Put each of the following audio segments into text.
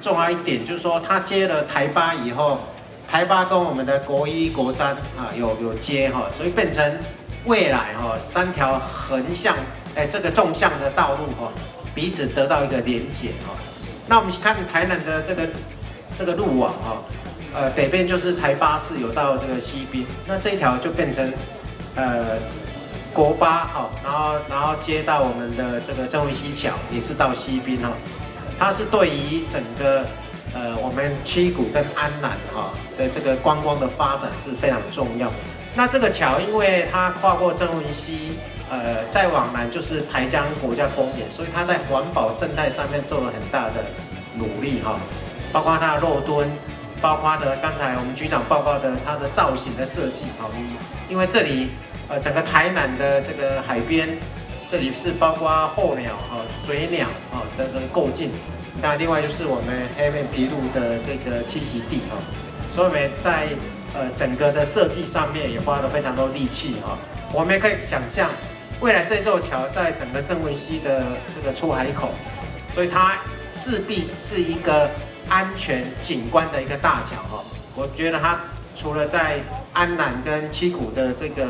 重要一點就是說，它接了台八以後，台八跟我們的國一、國三啊有接哈，所以變成未來哈三條橫向這個縱向的道路哈，彼此得到一個連結哈。那我們看台南的這個路網哈，北邊就是台八是有到這個西濱，那這一條就變成國八哈，然後接到我們的這個曾文溪橋，也是到西濱哈。它是對於整個我們七股跟安南哈的這個觀光的發展是非常重要。那這個橋因為它跨過曾文溪，再往南就是台江國家公園，所以它在環保生態上面做了很大的努力哈，包括它的落墩，包括的剛才我們局長報告的它的造型的設計哈，因為這裡整個台南的這個海邊，這裡是包括候鳥哈、水鳥啊的這個過境，那另外就是我們黑面琵鷺的這個棲息地哈，所以我們在整個的設計上面也花了非常多力氣哈。我們也可以想象，未來這座橋在整個曾文溪的這個出海口，所以它勢必是一個安全景觀的一個大橋哈。我覺得它除了在安南跟七股的這個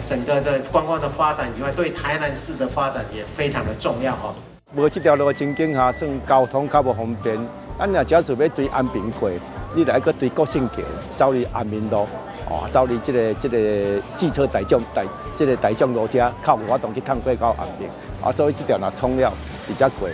整個的觀光的發展以外，對台南市的發展也非常的重要哈。無這條路的情景下，算交通較無方便。咱若假使欲對安平過，你來閣對國姓橋走入安民路，哦，走入這個四車大眾大這個大眾路遮，較有法度去通過到安平。啊，所以這條若通了，直接過，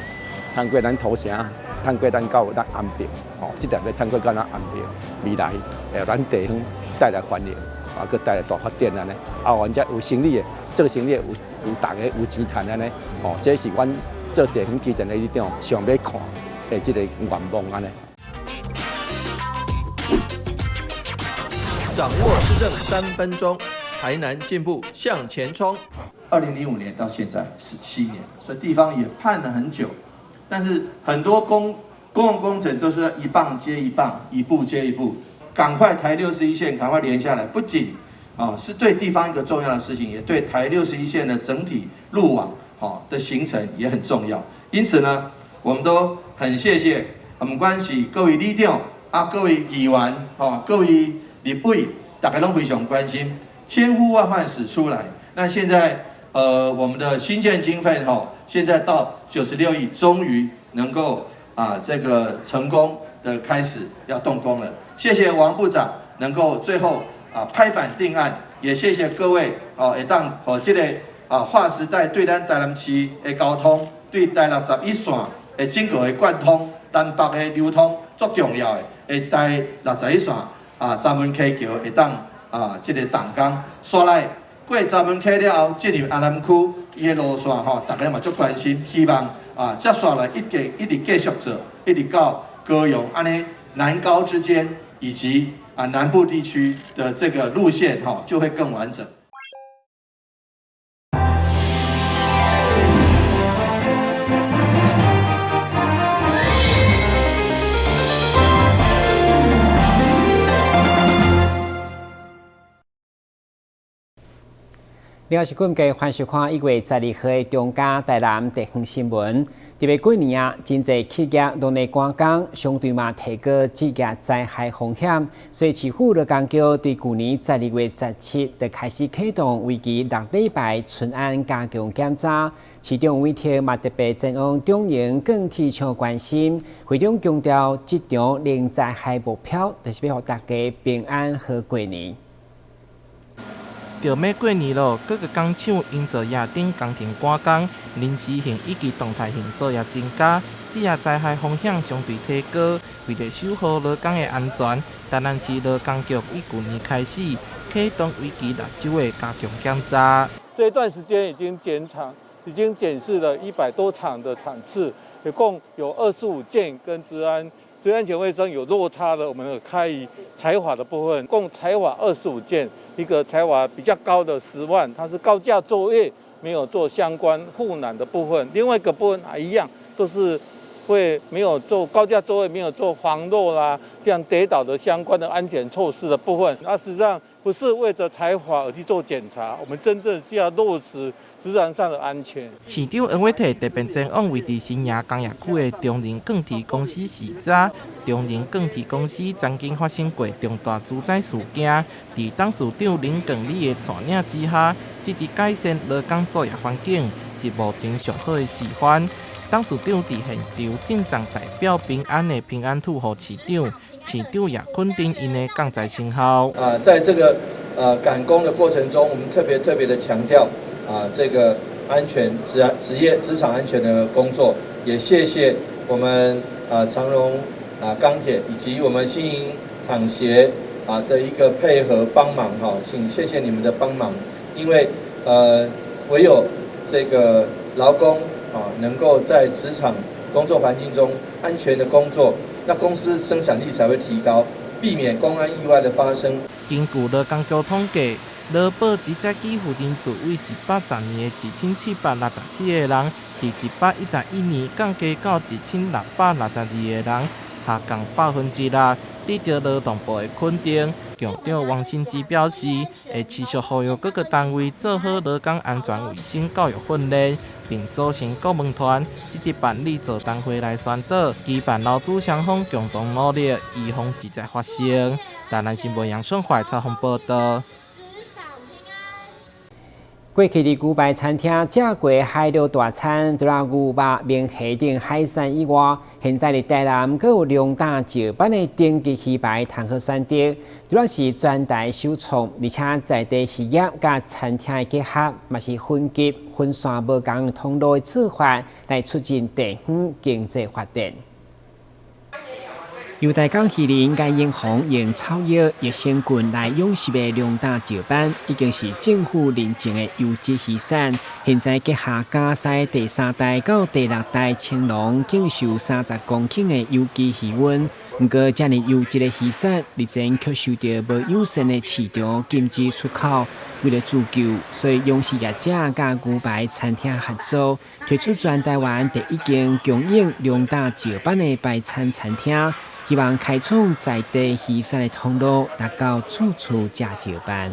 通過咱土城，通過咱到咱安平，哦，這條欲通過到咱安平，未來會咱地方帶來繁榮，啊，閣帶來大發展按呢。啊，阮遮有生意的，做生意的有逐个有錢趁按呢，哦，這是阮做地方基層的里長想欲看的這個願望按呢。掌握市政3分鐘，台南進步向前衝。2005年到現在17年，所以地方也盼了很久，但是很多公共工程都是一棒接一棒，一步接一步，趕快台六十一線趕快連下來，不僅啊是對地方一個重要的事情，也對台六十一線的整體路網的形成也很重要。因此呢，我們都很謝謝，不管是各位里長啊，各位議員，各位立委，大家攏非常關心，千呼萬喚始出來。那現在，我們的興建經費現在到96億，終於能夠啊這個成功的開始要動工了。謝謝王部長能夠最後啊拍板定案，也謝謝各位哦，會當予這個啊劃時代對咱台南市的交通，對台六十一線的整個的貫通，南北的流通足重要的，會台六十一線啊閘門溪橋會當啊這個動工，煞來過閘門溪了後，進入安南區，伊的路線吼，大家嘛足關心，希望啊接紲來一直一直繼續做，一直到高雄按呢南高之間，以及啊南部地區的這個路線吼，就會更完整。另外是今日歡收看1月12號的中嘉台南地方新聞。特別過年啊，真濟企業攏咧趕工，相對嘛提高職業災害風險，所以市府勞工局對舊年12月17就開始啟動為期6禮拜春安加強檢查。市長委託嘛特別前往中營鋼鐵廠關心，會長強調，這場零災害目標，就是欲予大家平安好過年。著欲過年囉，各个工廠營造業等工程趕工，臨時性以及動態性作業增加，職業災害風險相對提高。為著守護勞工的安全，台南市勞工局於舊年開始啟動為期6週的加強檢查。這一段時間已經檢查，已經檢視了100多場的場次，一共有25件跟職業安全衛生有落差的，我們有開裁罰的部分，共裁罰25件，一個裁罰比較高的10萬，它是高架作業沒有做相關護欄的部分，另外一個部分啊一樣，都是會沒有做高架作業，沒有做防落啦，這樣跌倒的相關的安全措施的部分。那實際上不是為著裁罰而去做檢查，我們真正是要落實職場上的安全。市長黃偉哲特別前往位佇新營工業區的中仁鋼鐵公司視察，中仁鋼鐵公司曾經發生過重大職災事件，佇董事長林耿禮的帶領之下，積極改善勞工作業環境，是目前上好的示範。董事長佇現場贈送代表平安的平安兔予市長，市長也肯定𪜶的鋼材成效。啊，在這個趕工的過程中，我們特別特別的強調啊，這個安全職職業職場安全的工作，也謝謝我們啊長榮啊鋼鐵以及我們新營廠協啊的一個配合幫忙哈，請謝謝你們的幫忙，因為唯有這個勞工啊能夠在職場工作環境中安全的工作，那公司生產力才會提高，避免工安意外的發生。根據勞工局統計，勞保直接給付人數為110年的1767個人，佇111年降低到1662個人，下降6%。得到勞動部的肯定，局長王新之表示，會持續呼籲各個單位做好勞工安全衛生教育訓練，並組成顧問團，積極辦理座談會來宣導，期盼勞資雙方共同努力，預防職災發生。台南新聞楊順懷採訪報導。過去佇牛排餐廳食過海陸大餐，除了牛肉、明蝦等海產以外，現在佇台南閣有龍膽石斑的頂級魚排通好選擇，除了是全台首創，而且在地漁業佮餐廳的結合，嘛是分級分線無仝通路的做法，來促進地方經濟發展。由台港漁人顏英宏用草藥、益生菌來養殖的龍膽石斑，已經是政府認證的優質魚產。現在閣下嘉西第三代到第六代青龍，經受30公頃的有機魚塭。毋過，遮爾優質的魚產，日前卻受著無友善的市場禁止出口。為了自救，所以養殖業者佮牛排餐廳合作，推出全台灣第一間供應龍膽石斑的排餐餐廳。希望開創在地魚產的通路，達到處處食石斑。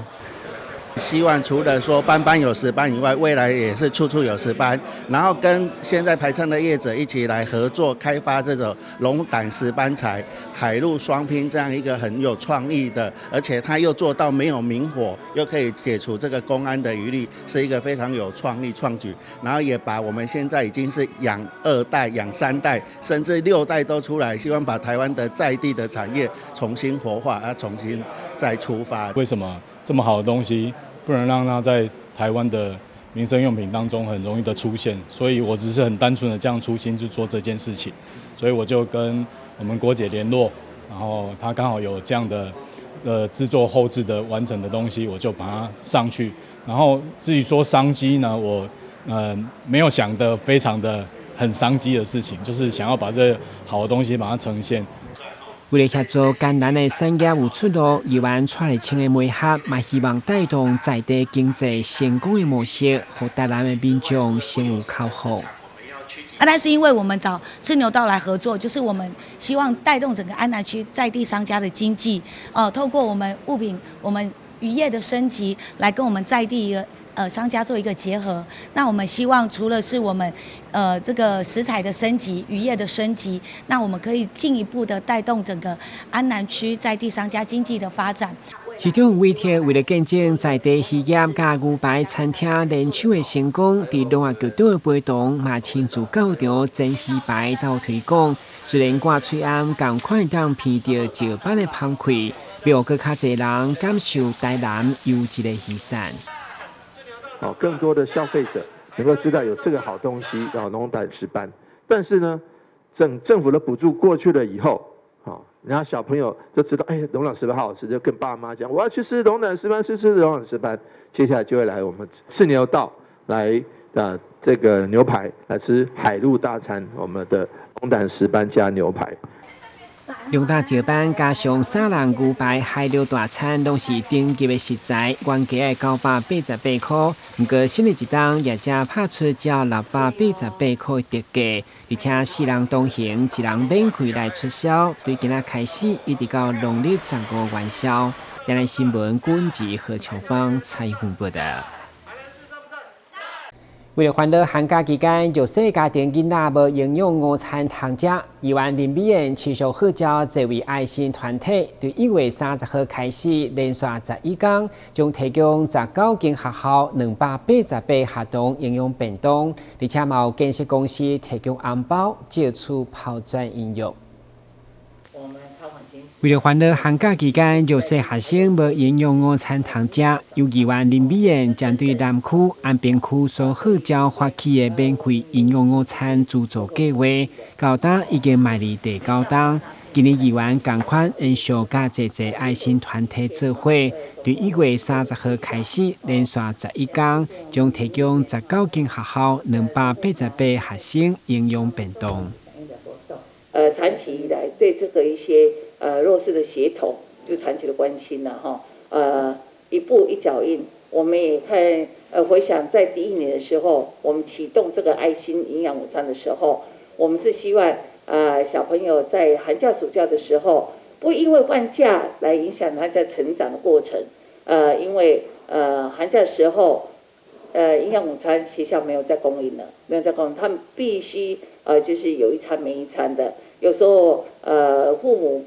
希望除了說班班有石斑以外，未來也是處處有石斑。然後跟現在排餐的業者一起來合作開發這種龍膽石斑菜、海陸雙拼這樣一個很有創意的，而且他又做到沒有明火，又可以解除這個工安的疑慮，是一個非常有創意創舉。然後也把我們現在已經是養二代、養三代，甚至六代都出來，希望把台灣的在地的產業重新活化，啊，重新再出發。為什麼這麼好的東西不能讓它在台灣的民生用品當中很容易的出現？所以我只是很單純的這樣初心去做這件事情，所以我就跟我們郭姐聯絡，然後她剛好有這樣的製作後製的完成的東西，我就把它上去。然後至於說商機呢，我沒有想得非常的很商機的事情，就是想要把這個好的東西把它呈現。為了協助艱難的產業有出路，議員蔡麗清的媒合嘛，希望帶動在地經濟成功的模式，予台南的民眾心有口服。啊，但是因為我們找赤牛道來合作，就是我們希望帶動整個安南區在地商家的經濟，哦，透過我們物品、我們漁業的升級，來跟我們在地商家做一個結合。那我們希望除了是我們這個食材的升級、漁業的升級，那我們可以進一步的帶動整個安南區在地商家經濟的發展。市長委託為了見證在地漁業佮牛排餐廳聯手的成功，佇農業局長的陪同，嘛親自到場煎魚排鬥推廣。雖然掛喙罨仝款當鼻著石斑的香氣，欲予閣較濟人感受台南優質的魚產。好，更多的消費者能夠知道有這個好東西，叫龍膽石斑。但是呢，政府的補助過去了以後，好，然後小朋友就知道，哎，龍膽石斑好好吃，就跟爸媽講，我要去吃龍膽石斑，去吃龍膽石斑。接下來就會來我們赤牛道來啊，這個牛排來吃海陸大餐，我們的龍膽石斑加牛排。龍膽石斑加上三人牛排海陸大餐，攏是頂級的食材，原價988塊。毋過新的一冬業者拍出只要688塊的特價，而且四人同行，一人免費來促銷，對今仔開始一直到農曆15元宵。電視新聞軍事何秋芳採訪報道。為了歡樂寒假期間，弱勢家庭囡仔無營養午餐通食，議員林美燕持續號召這位愛心團體，對1月30號開始，連續11天，將提供19間學校288學童營養便當，而且嘛有建設公司提供紅包，借此拋磚引玉。為了歡樂寒假期間，弱勢學生無營養午餐通食，由議員林美燕針對南區、安平區所號召發起的免費營養午餐資助計劃，到今已經邁入第九冬。今年議員仝款延續佮濟濟愛心團體做伙，對1月30號開始，連續11天，將提供19間學校288學生營養便當。長期以來對這個一些弱勢的學童就長期的關心了哈，一步一腳印，我們也看回想在第一年的時候，我們啟動這個愛心營養午餐的時候，我們是希望小朋友在寒假暑假的時候，不因為放假來影響他在成長的過程，因為寒假的時候，營養午餐學校沒有在供應了，沒有在供應，他們必須就是有一餐沒一餐的。有時候，父母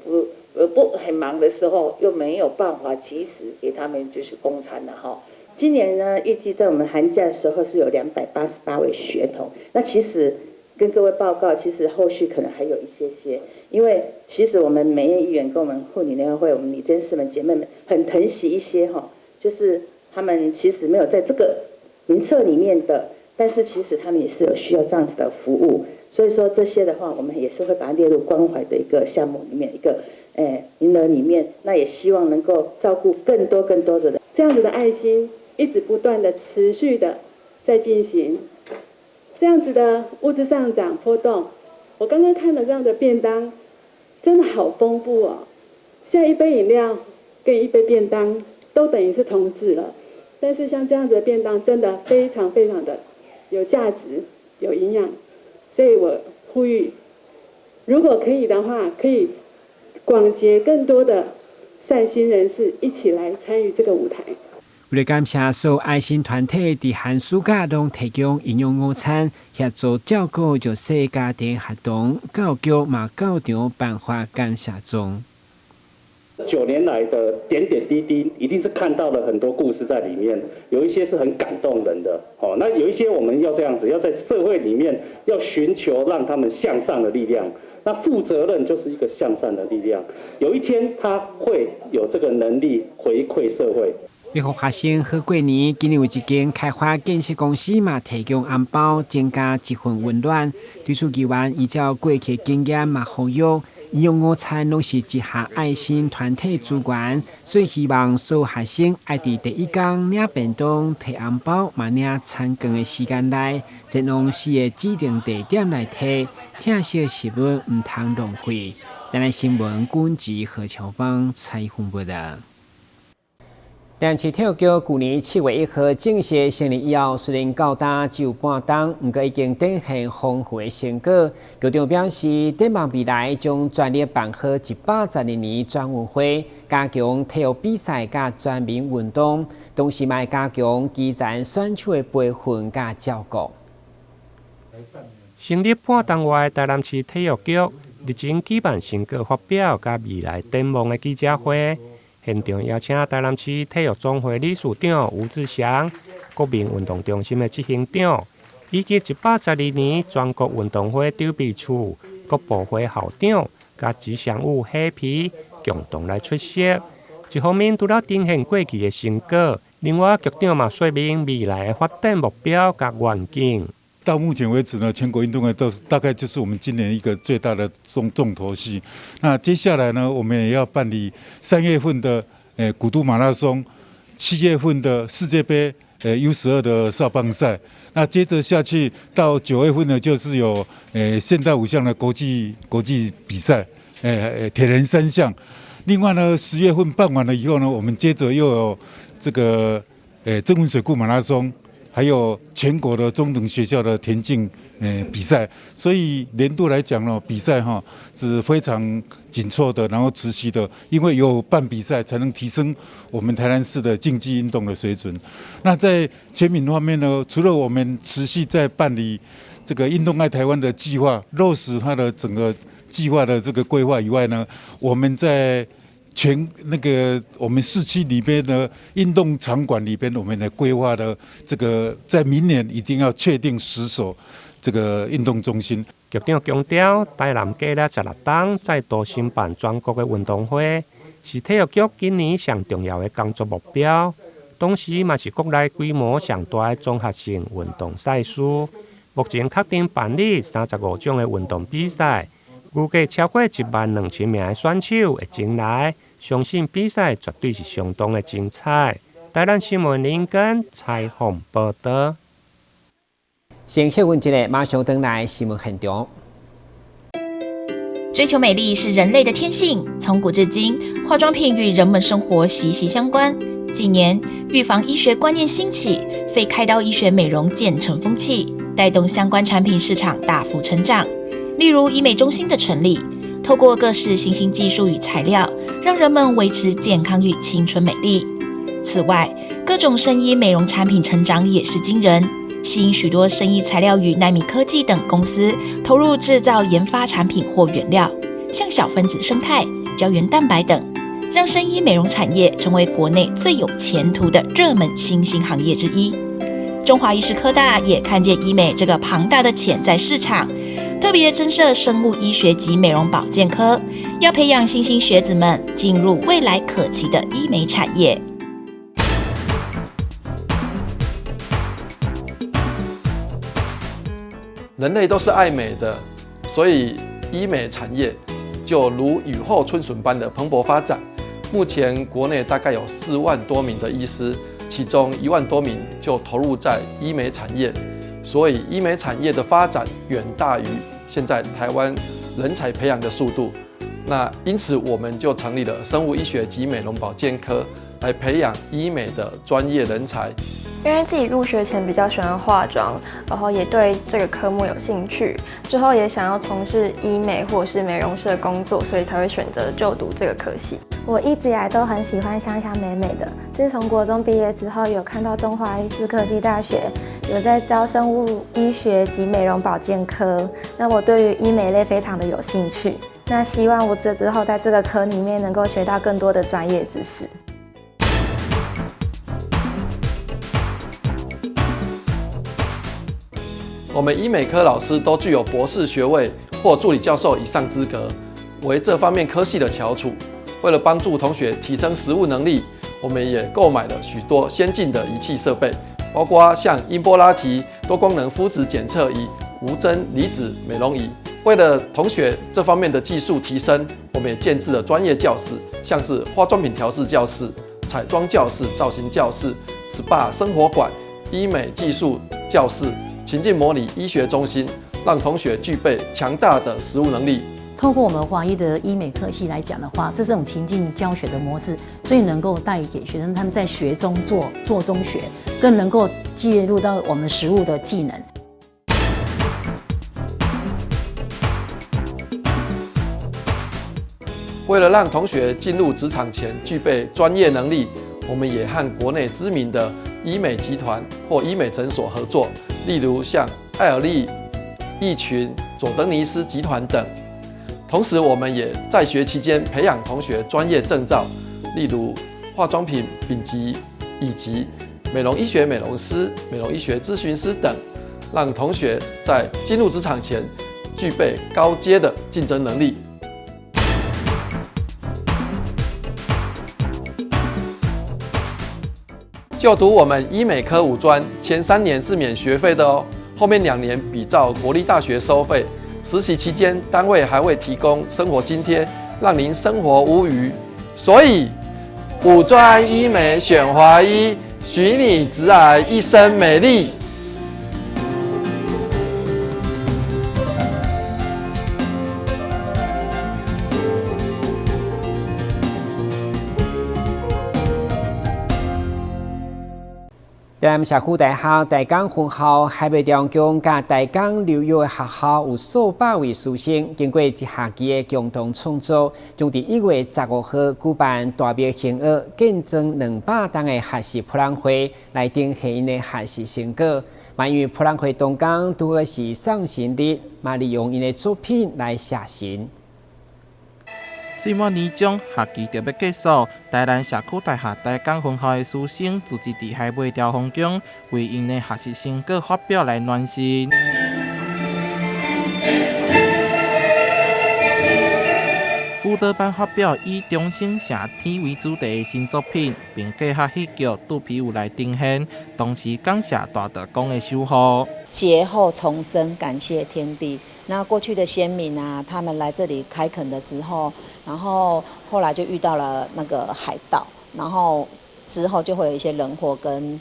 不很忙的時候，又沒有辦法及時給他們就是供餐了哈。今年呢，預計在我們寒假的時候是有288位學童。那其實跟各位報告，其實後續可能還有一些些，因為其實我們美艷議員跟我們婦女聯合會，我們女監事們姐妹們很疼惜一些哈，就是他們其實沒有在這個名冊裡面的，但是其實他們也是有需要這樣子的服務。所以說這些的話，我們也是會把它列入關懷的一個項目裡面，一個名額裡面。那也希望能夠照顧更多更多的人。這樣子的愛心一直不斷的持續的在進行，這樣子的物資上漲波動，我剛剛看了這樣的便當，真的好豐富哦。現在一杯飲料跟一杯便當都等於是同質了，但是像這樣子的便當真的非常非常的有價值、有營養。所以我呼籲，如果可以的話，可以廣結更多的善心人士一起來參與這個舞台。為了感謝所有愛心團體佇寒暑假攏提供營養午餐，協助照顧弱勢家庭學童，教育局嘛到場頒發感謝狀。 9年來的點點滴滴，一定是看到了很多故事在裡面，有一些是很感動人的，哦，那有一些我們要這樣子，要在社會裡面要尋求讓他們向上的力量，那負責任就是一個向上的力量，有一天他會有這個能力回饋社會。欲予學生好過年，今年有一間開發建設公司嘛提供紅包，增加一份溫暖。對此議員依照過去經驗嘛呼籲，營養午餐攏是一項愛心團體資源，所以希望所有學生愛佇第一工領便當、提紅包，嘛領餐券的時間內，前往四个指定地點來提，疼惜食物毋通浪費。台南新聞軍事何秋芳採訪報道。台南市體育局舊年7月1號正式成立以後，雖然到今只有半冬，毋過已經展現豐富的成果。局長表示，展望未來將全力辦好112年全運會，加強體育比賽佮全民運動，同時嘛會加強基層選手的培訓佮照顧。成立半冬外的台南市體育局日前舉辦成果發表佮未來展望的記者會。現場邀請台南市體育總會理事長吳志祥、國民運動中心的執行長，以及112年全國運動會籌備處國部會校長，佮吉祥物黑皮共同來出席。一方面，除了呈現過去的成果，另外局長嘛說明未來的發展目標佮願景。到目前為止呢，全國運動會都是大概就是我們今年一個最大的重頭戲。那接下來呢，我們也要辦理3月份的古都馬拉松，7月份的世界盃U12的少棒賽。那接着下去到9月份呢，就是有現代五項的國際比賽，鐵人三項。另外呢，10月份辦完了以後呢，我們接着又有這個曾文水庫馬拉松。還有全國的中等學校的田徑比賽，所以年度來講呢，比賽哈是非常緊湊的，然後持續的，因為有辦比賽才能提升我們台南市的競技運動的水準。那在全民方面呢，除了我們持續在辦理這個運動愛台灣的計劃，落實它的整個計劃的這個規劃以外呢，我們在全那個我們市區裡邊的運動場館裡邊，我們的規劃的這個，在明年一定要確定10所這個運動中心。局長強調，台南過了16冬再度申辦全國的運動會，是體育局今年上重要的工作目標，同時嘛是國內規模上大的綜合性運動賽事。目前確定辦理35種的運動比賽，預計超過1萬2千名的選手會前來，相信比賽絕對是相當的精彩。台南新聞林根採訪報導。先歇睏一下，馬上轉來新聞現場。追求美麗是人類的天性，從古至今，化妝品與人們生活息息相關。近年，預防醫學觀念興起，非開刀醫學美容漸成風氣，帶動相關產品市場大幅成長。例如醫美中心的成立，透過各式新興技術與材料，讓人們維持健康與青春美麗。此外，各種生醫美容產品成長也是驚人，吸引許多生醫材料與奈米科技等公司投入製造研發產品或原料，像小分子胜肽、膠原蛋白等，讓生醫美容產業成為國內最有前途的熱門新興行業之一。中華醫事科大也看見醫美這個龐大的潛在市場，特別增設生物醫學及美容保健科，要培養新興學子們進入未來可期的醫美產業。人類都是愛美的，所以醫美產業就如雨後春筍般的蓬勃發展。目前國內大概有4萬多名的醫師，其中1萬多名就投入在醫美產業，所以醫美產業的發展遠大於現在台灣人才培養的速度。那因此我們就成立了生物醫學及美容保健科，來培養醫美的專業人才。因為自己入學前比較喜歡化妝，然後也對這個科目有興趣，之後也想要從事醫美或是美容師的工作，所以才會選擇就讀這個科系。我一直以來都很喜歡香香美美的。自從國中畢業之後，有看到中華醫事科技大學有在招生物醫學及美容保健科，那我對於醫美類非常的有興趣。那希望我這之後在這個科裡面能夠學到更多的專業知識。我們醫美科老師都具有博士學位或助理教授以上資格，為這方面科系的翹楚。為了幫助同學提升實務能力，我們也購買了許多先進的儀器設備，包括像音波拉提、多功能膚質檢測儀、無針離子美容儀。為了同學這方面的技術提升，我們也建置了專業教室，像是化妝品調製教室、彩妝教室、造型教室、SPA 生活館、醫美技術教室、情境模擬醫學中心，讓同學具備強大的實務能力。透過我們華醫的醫美科系來講的話，這種情境教學的模式，最能夠帶給學生他們在學中做，做中學，更能夠介入到我們實務的技能。為了讓同學進入職場前具備專業能力，我們也和國內知名的醫美集團或醫美診所合作，例如像愛爾利、益群、佐登尼斯集團等。同時，我們也在學期間培養同學專業證照，例如化妝品丙級以及美容醫學美容師、美容醫學諮詢師等，讓同學在進入職場前具備高階的競爭能力。就讀我們醫美科五專，前3年是免學費的哦，後面2年比照國立大學收費。實習期間，單位還會提供生活津貼，讓您生活無虞。所以，五專醫美選華醫，許你直癌一生美麗。台南社區大學台江分校海尾中宮佮台江流域的學校有數百位師生，經過一學期的共同創作，將佇1月15號舉辦大廟行樂建裝200冬的學習博覽會，來呈現𪜶的學習成果。嘛因為博覽會當工拄好是送神日，嘛利用𪜶的作品來謝神。歲末年終，學期就欲結束。台南社區大學台江分校的師生組織佇海尾兆豐宮，為𪜶的學習成果發表來暖身。舞蹈班發表以中生謝天為主題的新作品，並結合戲劇肚皮舞來呈現，同時感謝大道公的守護。劫後重生，感謝天地。那過去的先民啊，他們來這裡開墾的時候，然後後來就遇到了那個海盜，然後之後就會有一些人禍跟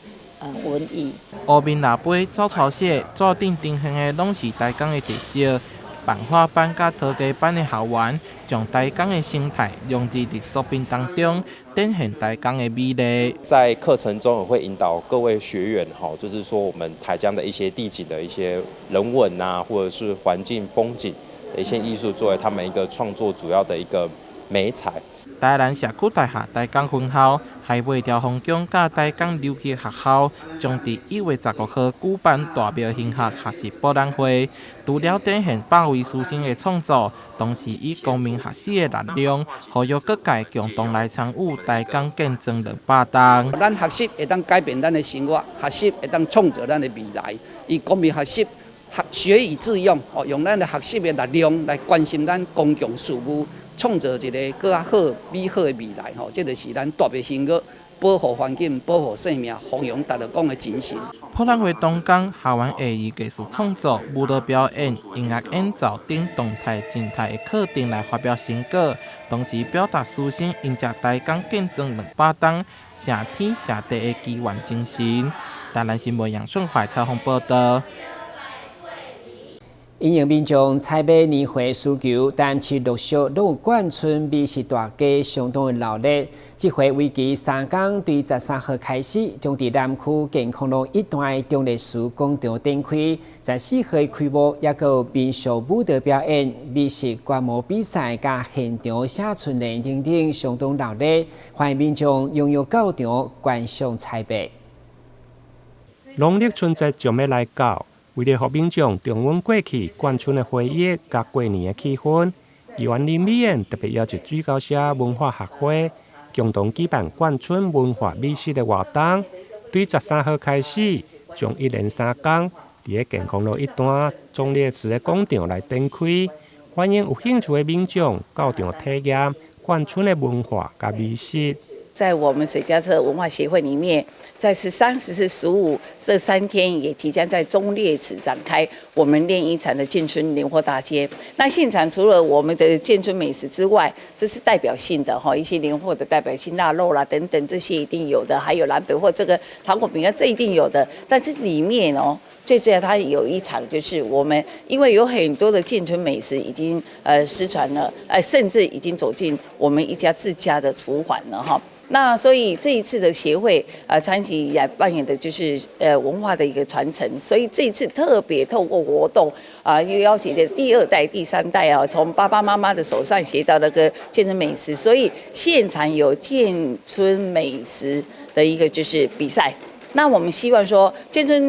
瘟疫。烏面喇叭、走草鞋、紙頂呈現的攏是台江的特色。漫畫班佮陶藝班的學員，將台江的生態融入佇作品當中，展現台江的美麗。在課程中，我會引導各位學員，哈，就是說我們台江的一些地景的一些人文啊，或者是環境風景的一些藝術，作為他們一個創作主要的一個媒材。台南社區大學台江分校、海尾兆豐宮佮台江流域學校，將佇1月15號舉辦大廟行學學習博覽會。除了展現百位師生的創作，同時以公民學習的力量，呼籲各界共同來參與台江建裝200冬。咱學習會當改變咱的生活，學習會當創造咱的未來。以公民學習，學學以致用，哦，用咱的學習的力量來關心咱公共事務。創造一個閣較好、美好的未來，吼，這就是咱大廟行樂保護環境、保護生命、弘揚大道公的精神。博覽會當工，學員會以藝術創作、舞蹈表演、音樂演奏等動態、靜態的課程來發表成果，同時表達師生𪜶食台江建裝200冬謝天謝地的祈願精神。台南新聞楊順懷採訪報道。因應民眾採買年貨需求，但是陸續攏有貫春美食大街相當的鬧熱。這回為期3工，對13號開始，將佇南區健康路一段的忠烈祠廣場展開。14號開幕，猶閣有民俗舞蹈表演、美食觀摩比賽，佮現場寫春聯等等，相當鬧熱。歡迎民眾踴躍到場觀賞採買。農曆春節就欲來到。為了予民眾重溫過去貫春的回憶佮過年的氣氛，議員林美燕特別邀集水溝社文化學會共同舉辦貫春文化美食的活動，對13號開始，將一連3工佇咧健康路一段忠烈祠的廣場來展開，歡迎有興趣的民眾到場體驗貫春的文化佮美食。在我們水家社文化協會裡面，在13、14、15這3天，也即將在忠烈祠展開我們練遺產的建春年貨大街。那現場除了我們的建春美食之外，這是代表性的哈，一些年貨的代表性臘肉啦等等，這些一定有的，還有南北貨這個糖果餅乾，這一定有的。但是裡面哦，最主要它有一場就是我們，因為有很多的建春美食已經失傳了，甚至已經走進我們一家自家的廚房了哈。那所以這一次的協會，長期以來扮演的就是文化的一個傳承，所以這一次特別透過活動啊，又邀請的第2代、第3代啊，從爸爸媽媽的手上學到那個建春美食，所以現場有建春美食的一個就是比賽。那我們希望說，建春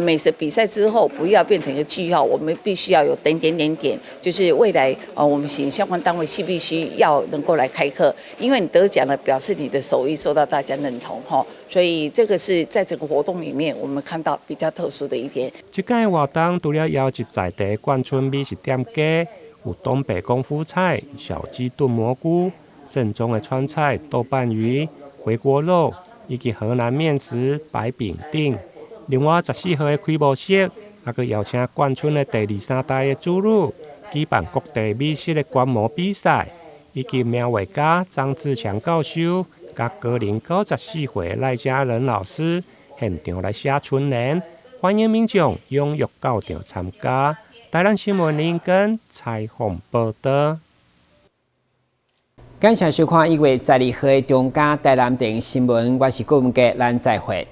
美食比賽之後，不要變成一個句號，我們必須要有點點點點，就是未來我們請相關單位是必須要能夠來開課，因為你得獎了，表示你的手藝受到大家認同哈，所以這個是在這個活動裡面，我們看到比較特殊的一點。這屆活動除了邀集在地貫春美食店家，有東北功夫菜、小雞燉蘑菇、正宗的川菜豆瓣魚、回鍋肉，以及河南麵食白餅等。另外，14號的開幕式，猶閣邀請貫春的第2、3代的子女舉辦各地美食的觀摩比賽，以及名畫家張志強教授佮高齡94歲賴家仁老師現場來寫春聯，歡迎民眾踴躍到場參加。台南新聞林根採訪報道。感謝收看1月12號的中嘉台南電新聞，我是郭文傑，咱再會。